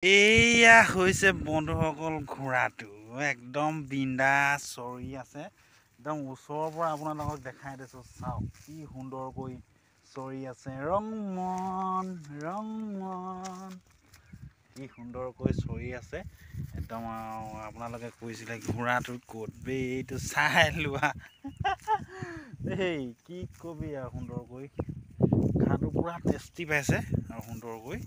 এইয়া হৈছে বন্ধুসকল ঘোঁৰাটো, একদম বিন্দাছ চৰি আছে। একদম ওচৰৰ পৰা আপোনালোকক দেখাই দিছোঁ, চাওক কি সুন্দৰকৈ চৰি আছে। ৰংমন ৰংমন কি সুন্দৰকৈ চৰি আছে একদম। আৰু আপোনালোকে কৈছিলে ঘোঁৰাটো ক'ত বে, এইটো চাই লোৱা। এই কি কবি আৰু, সুন্দৰকৈ ঘাঁহটো পূৰা টেষ্টি পাইছে আৰু সুন্দৰকৈ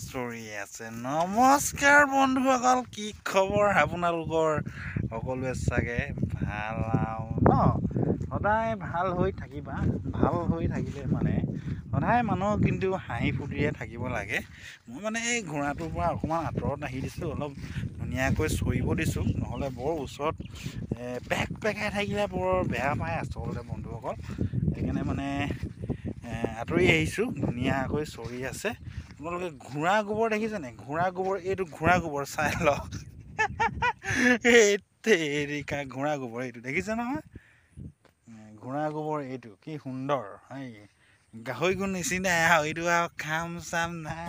চৰি আছে। নমস্কাৰ বন্ধুসকল, কি খবৰ আপোনালোকৰ? সকলোৱে চাগে ভাল আৰু ন? সদায় ভাল হৈ থাকিবা। ভাল হৈ থাকিলে মানে সদায় মানুহ কিন্তু হাঁহি ফূৰ্তিৰে থাকিব লাগে। মই মানে এই ঘোঁৰাটোৰ পৰা অকণমান আঁতৰত আহি দিছোঁ, অলপ ধুনীয়াকৈ চৰিব দিছোঁ, নহ'লে বৰ ওচৰত পেক পেকাই থাকিলে বৰ বেয়া পায় আচলতে বন্ধুসকল। সেইকাৰণে মানে আঁতৰি আহিছোঁ। ধুনীয়াকৈ চৰি আছে। আপোনালোকে ঘোঁৰা গোবৰ দেখিছেনে? ঘোঁৰা গোবৰ, এইটো ঘোঁৰা গোবৰ চাই লওক। এই তেৰিকা, ঘোঁৰা গোবৰ এইটো দেখিছে নহয়? ঘোঁৰা গোবৰ এইটো কি সুন্দৰ। এই গাহৰি গু নিচিনাই আৰু এইটো, আৰু খাম চাম নাই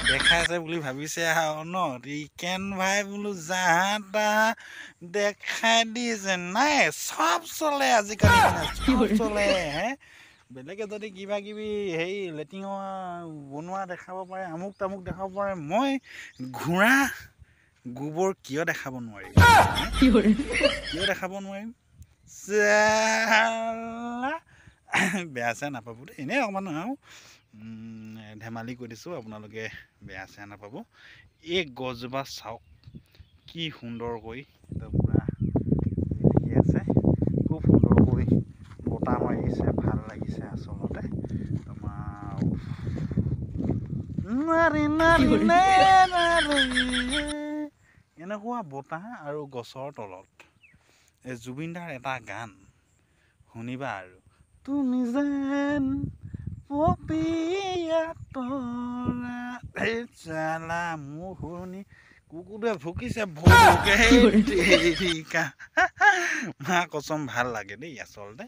দেখাইছে বুলি ভাবিছে আৰু ন? ৰিকেন ভাই বোলো যাহা তাহা দেখাই দিছে। নাই, চব চলে আজিকালি, মানে চব চলে হে। বেলেগে যদি কিবা কিবি হেৰি লেট্ৰিনৰ বনোৱা দেখাব পাৰে, আমুক তামুক দেখাব পাৰে, মই ঘোঁৰা গোবৰ কিয় দেখাব নোৱাৰিম? কিয় দেখাব নোৱাৰিম? বেয়া চেয়া নাপাব দেই, এনেই অকণমান আৰু ধেমালি কৰি দিছোঁ, আপোনালোকে বেয়া চেয়া নাপাব। এই গছজোপা চাওক কি সুন্দৰকৈ একদম পূৰা জিলিকি আছে, খুব সুন্দৰকৈ বতাহ মাৰিছে, ভাল লাগিছে আচলতে। তোমাৰ এনেকুৱা বতাহ আৰু গছৰ তলত এই জুবিনদাৰ এটা গান শুনিবা আৰু, তুমি যেন পপীয়া তৰা। চালা মোৰ শুনি কুকুৰটোৱে ভুকিছে ভুকে। মা কচম, ভাল লাগে দেই আচলতে।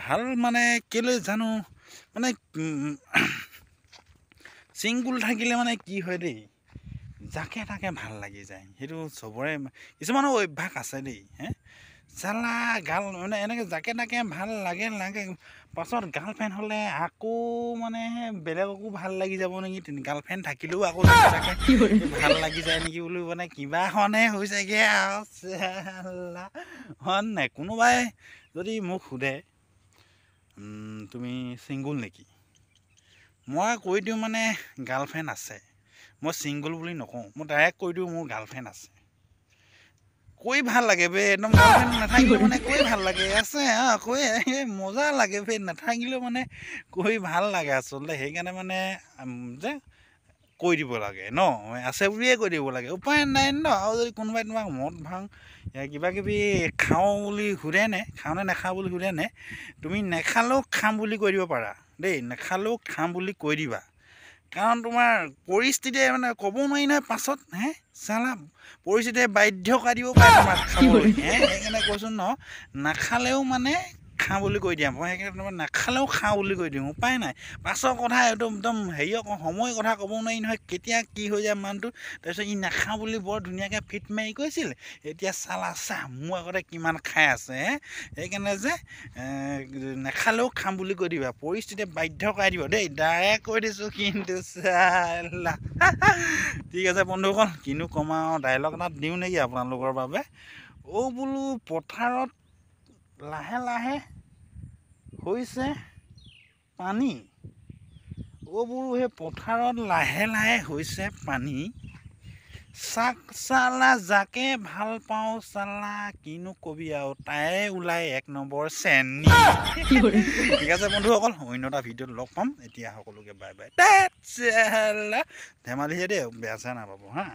ভাল মানে কেলৈ জানো, মানে চিংগুল থাকিলে মানে কি হয় দেই, যাকে তাকে ভাল লাগি যায়। সেইটো চবৰে কিছুমানৰ অভ্যাস আছে দেই। হে চালা গাল মানে এনেকৈ যাকে তাকে ভাল লাগে লাগে, পাছত গাৰ্লফ্ৰেণ্ড হ'লে আকৌ মানে বেলেগকো ভাল লাগি যাব নেকি, গাৰ্লফ্ৰেণ্ড থাকিলেও আকৌ যাকে তাকে ভাল লাগি যায় নেকি বুলি মানে কিবাখনহে হৈছেগৈ আৰু হয় নাই? কোনোবাই যদি মোক সোধে তুমি ছিংগুল নেকি, মই কৈ দিওঁ মানে গাৰ্লফ্ৰেণ্ড আছে। মই ছিংগুল বুলি নকওঁ, মই ডাইৰেক্ট কৈ দিওঁ মোৰ গাৰ্লফ্ৰেণ্ড আছে। কৈ ভাল লাগে বে একদম, গাৰ্লফ্ৰেণ্ড নাথাকিলেও মানে কৈ ভাল লাগে, আছে কৈ মজা লাগে বে, নাথাকিলেও মানে কৈ ভাল লাগে আচলতে। সেইকাৰণে মানে যে কৈ দিব লাগে ন, আছে বুলিয়ে কৈ দিব লাগে, উপায় নাই ন। আৰু যদি কোনোবাই তোমাক মদ ভাং কিবা কিবি খাওঁ বুলি সোধে নে, খাওঁ নে নাখাওঁ বুলি সোধে নে, তুমি নেখালেও খাম বুলি কৈ দিব পাৰা দেই, নেখালেও খাম বুলি কৈ দিবা। কাৰণ তোমাৰ পৰিস্থিতিয়ে মানে ক'ব নোৱাৰি নহয় পাছত, হে চালা পৰিস্থিতিয়ে বাধ্য কৰাই দিব পাৰে তোমাক খাবলৈ হে। সেইকাৰণে কৈছোঁ ন, নাখালেও মানে খাওঁ বুলি কৈ দিয়া। মই সেইকাৰণে তোমাৰ নাখালেও খাওঁ বুলি কৈ দিওঁ, উপায় নাই। পাছৰ কথা একদম একদম হেৰি সময়ৰ কথা ক'ব নোৱাৰি নহয়, কেতিয়া কি হৈ যায় মানুহটো। তাৰপিছত ই নাখাওঁ বুলি বৰ ধুনীয়াকৈ ফিট মাৰি কৈছিল, এতিয়া চালা চাহ মোৰ আগতে কিমান খাই আছে হে। সেইকাৰণে যে নাখালেও খাম বুলি কৈ দিবা, পৰিস্থিতিয়ে বাধ্য কৰাই দিব দেই, ডাইৰেক্ট কৈ দিছোঁ কিন্তু চালা। ঠিক আছে বন্ধুসকল, কিনো ক'ম আৰু, ডাইলগ এটা দিওঁ নেকি আপোনালোকৰ বাবে? অ' বোলো পথাৰত লাহে লাহে হৈছে পানী, অ' বোলো সেই পথাৰত লাহে লাহে হৈছে পানী, চাক চালা যাকে ভাল পাওঁ চালা কিনো কবি আৰু, তাই ওলাই এক নম্বৰ চেনী। ঠিক আছে বন্ধুসকল, অন্য এটা ভিডিঅ'ত লগ পাম। এতিয়া সকলোকে বাই বাই। ধেমালিহে দেই, বেয়া চেয়া নাপাব হা।